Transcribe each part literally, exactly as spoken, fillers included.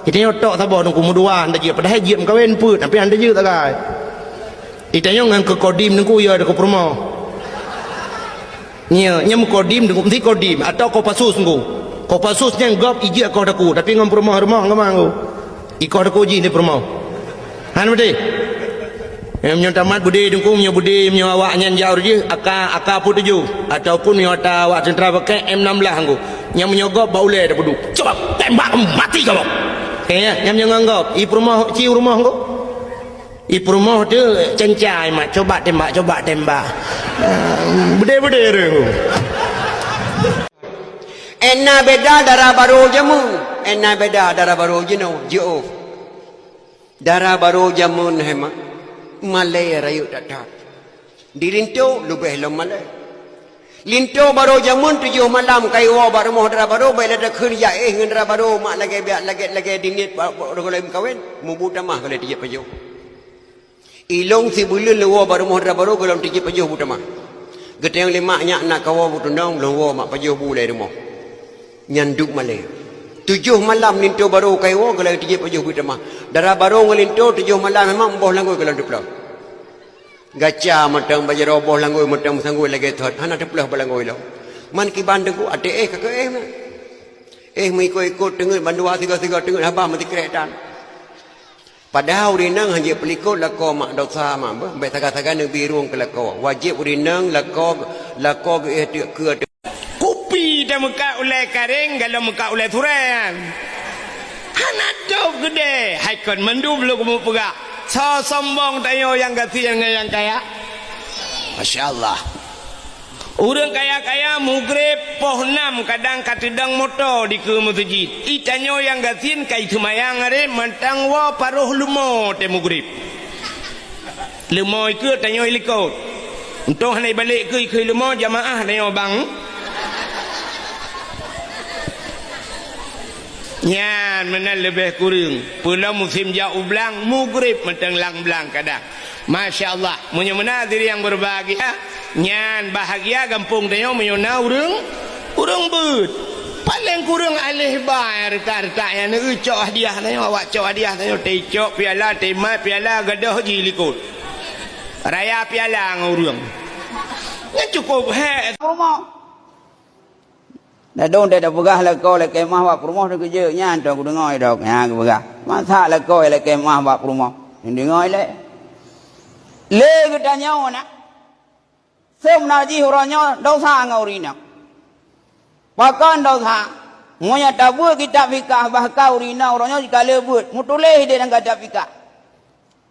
Itanyoe tok saboh Teungku meudua hana jeuet, padahai jeuet meukawen peuet, tapi hana jeuet sagai. Itanyoe ngon keu kodim Teungku, ya, keu peurumoh. Nya, nya meukodim Teungku, meusti kodim atau Kopassus Teungku. Kopassus nyan gob ijeuet koh Teungku, tapi ngon peurumoh-rumoh ngon Teungku. Ikoh Teungku jih di peurumoh. Hana beutôi? Meunyoe tamat beudé Teungku, meunyoe beudé, meunyoe awak nyan jak ureueng jih, aka, aka peuet tujoh, ataupun meunyoe ata awak teuntara pakai M enam belas Teungku. Nyan meunyoe gob bak ulèe tapeuduek. Coba tembak mati kamu. Eh, nyan meunyoe ngon gob, i peurumoh, ci peurumoh Teungku. I peurumoh tu cencai mat, coba tembak, coba tembak. Ah, beudé-beudé Teungku. Ena beda dara barô jameun, ena beda dara barô jinoe, jiôh. Dara barô jameun hai mak, malèe rayeuk that-that. Di linto leubeh lom malèe. Linto barô jameun tujoh malam ka iwoe bak rumoh dara barô, bèk lé takheun jak éh ngon dara barô, mak lagèe biak, lagèe, lagèe diniet bak, bak ureueng laén meukawen, mubu tamah ka lheueh tijép pajoh. Ilôn sibuleuen lôn woe bak rumoh dara barô, goh lom tijép pajoh bu tamah. Geutanyong lé mak, "Nyak, na kawoe bu tunong?" Lôn woe mak, pajoh bu lé rumoh. Nyan duek malèe. Tujoh malam linto barô ka iwoe, goh lom tijép pajoh bu tamah. Dara barô ngon linto tujoh malam, memang boh langgôi goh lom teuploh. Gaca mantong bak jaroe, boh langgôi mantong meusanggôi lagèe thot, hana teuploh bak langgôi lom. Man kiban Teungku, até éh ka keu éh meunan. Éh meuikot-ikot teungeut bandua sigoe-sigoe teungeut haba meusikrek tan. Padahai ureueng inong hanjeuet peulikot lakoe mak, dosa mak beuh, bèk sagai-sagai neubi rueng keu lakoe. Wajéb ureueng inong lakoe, lakoe geuéh teuk keue teuk. Kupi tameukat ulèe kareng, galom meukat ulèe surèe nyan. Hana dôh keudéh, hai kon mandum lôn keumeung peugah. Soe sombong tanyoe nyang gasien ngon nyang kaya? Masya Allah. Ureueng kaya-kaya mugreb poh nam kadang ka teudong moto dikeue meuseujid. Itanyoe nyang gasien ka iseumayang aré mantong woe paroh leumo teuh mugreb. Leumo ikeue tanyoe ilikot. Untông hana ibalek keue ikeue leumo jamaah tanyoe bang. Nyan meunan leubeh kureueng. Peulom musém jak u blang, mugreb mantong lam blang kadang. Masya Allah, meunyoe meunan hadirin yang berbahagia, nyan bahagia gampông tanyoe meunyoe na ureueng, ureueng beuet. Paleng kureueng aléh ba nyang reutak-reutak nyan, neueu cok hadiah tanyoe, awak cok hadiah tanyoe, teucok piala, teumat piala, gadôh jilikot. Raya piala ngon ureueng. Nyan cukôp hék. Peurumoh. Ladôm teupeugah lakoe lakèe meuah bak peurumoh teukeujeuet, nyan toh kudeungoe dok, nyan geupeugah. Masa lakoe lakèe meuah bak peurumoh? Neudeungoe lé. Lé geutanyoe na. Seumeunan jih uroe nyoe dosa ngon ureueng inong. Pakon dosa? Meunyoe tabeuet kitab fikah bahka ureueng inong uroe nyoe jika le beuet, meutuléh di dalam kitab fikah.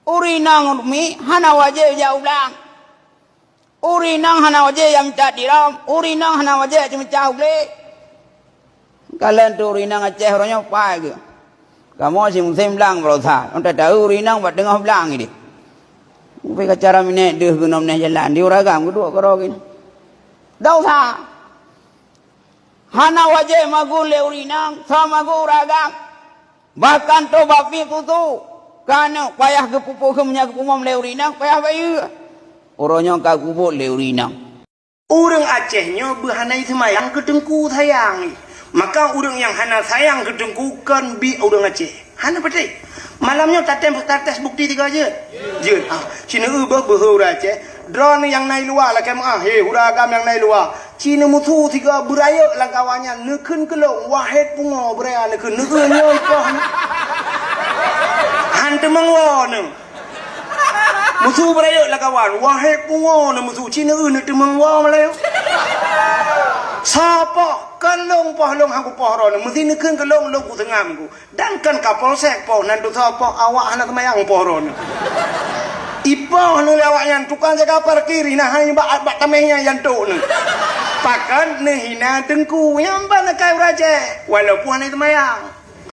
Ureueng inong mi hana wajéb jak u blang. Ureueng inong hana wajéb jak mita tirông, ureueng inong hana wajéb jak ceumeucah u glé. Kalon tu ureueng inong Aceh uroe nyoe pai geuh. Kamoe simusém blang baroesa, nyoe tataeu ureueng inong bak teungoh blang idéh. Mupe ka cara minék deuh geunom neh jalan, di uragam geuduek keudroe geuh. Dosa. Hana wajéb magun lé ureueng inong, soe magun uragam. Bahkan toh bak pih kutu, ka aneuk payah geupupuk keu meunyo geupeumom lé ureueng inong, payah bayeue. Uroe nyoe ka geupupuk lé ureueng inong. Ureueng Aceh nyoe beuhana seumayang keu teungku sayang. Maka ureueng nyang hana sayang keu teungku kon biek ureueng Aceh. Hana patéh. Malam nyoe tatem, tates bukti tiga jeuet. Jeuet. Ah, sineue beuh beuhe ureueng Aceh. Droeneuh nyang na i luwa lakèe meuah, he, ureueng agam nyang na i luwa. Ci neumusu sigoe beurayeuk lam kawan nyan, neukheun keu lôn, wahé pungo beuraya neukheun, neueu nyoe ipoh. Han teumeung woe neuh. Musu beurayeuk lam kawan, wahé pungo neumusu, ci neueu neuteumeung woe meulayeue. Soe poh, kon lôn poh lôn han kupoh droeneuh, meusi neukheun keu lôn, lôn kuseungab ku. Dan kon Kapolsek poh, nan tutoe poh awak hana seumayang poh droeneuh. Ipoh neuh lé awak nyan tukang jaga parkir, hina hai bak, bak tameh nyan jantok neuh. Pakon neuhina teungku, nyan ban akai ureueng Aceh, walaupun hana seumayang.